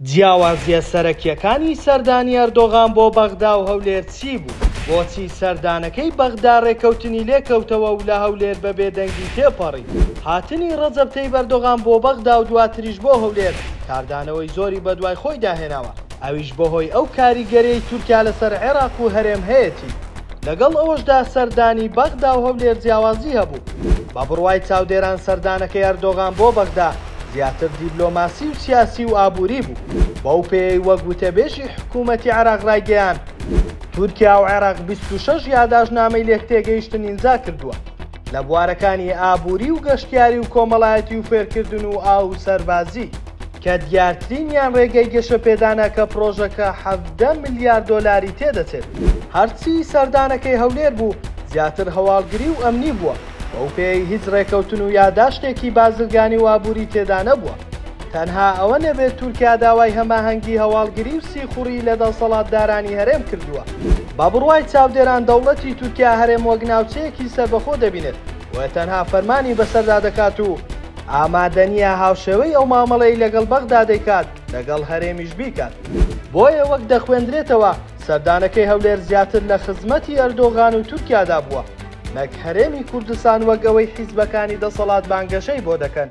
جیاوازییە سەرەکییەکانی سەردانی ئەردۆغان بۆ بەغدا و هەولێر چی بوو؟ بۆچی سەردانەکەی بەغدا رێککەوتنی لێکەوتەوە و لە هەولێر بە بێدەنگی تێپەڕی؟ هاتنی رەجەب تەیب ئەردۆغان بۆ بەغدا و دواتریش بۆ هەولێر کاردانەوەی زۆری بەدوای خۆیدا هێناوە، ئەویش بەهۆی ئەو کاریگەریەی تورکیا لەسەر عێراق و هەرێم هەیەتی. لەگەڵ ئەوەشدا سەردانی بەغدا و هەولێر جیاوازی هەبوو. بە بڕوای چاودێران سەردانەکەی ئەردۆغان بۆ بەغدا زیاتر دیبلۆماسی و سیاسی و ئابووری بوو، بەو پێیەی وەک وتەبێژی حکوومەتی عێراق ڕایگەیاند، تورکیا و عێراق 26 یاداشتنامەی لێکتێگەیشتن ئیمزا کردووە لە بوارەکانی ئابووری و گەشتیاری و کۆمەڵایەتی و فێرکردن و ئاو و سەربازی، کە دیارترینیان ڕێگەی گەشەپێدانە کە پڕۆژەکە 17 ملیار دۆلاری تێدەچێت. هەرچی سەردانەکەی هەولێر بوو، زیاتر هەواڵگری و ئەمنی بووە. بەو پێیەی هیچ ڕێکەوتن و یاداشتێکی بازرگانی و ئابووری تێدا نەبووە، تەنها ئەوە نەبێت تورکیا داوای هەماهەنگی هەواڵگری و سیخوڕی لە دەسەڵاتدارانی هەرێم کردووە. بە بڕوای چاودێران دەوڵەتی تورکیا هەرێم وەک ناوچەیەکی سەربەخۆ دەبینێت، بۆیە تەنها فەرمانی بەسەردا دەکات و ئامادەنییە هاوشێوەی ئەو مامەڵەی لەگەڵ بەغدا دەیکات لەگەڵ هەرێمیش بیکات. بۆیە وەک دەخوێندرێتەوە سەردانەکەی هەولێر زیاتر لە خزمەتی ئەردۆغان و تورکیادا بووە نەک هەرێمی کوردستان وەک ئەوەی حیزبەکانی دەسەڵات بانگەشەی بۆ دەکەن.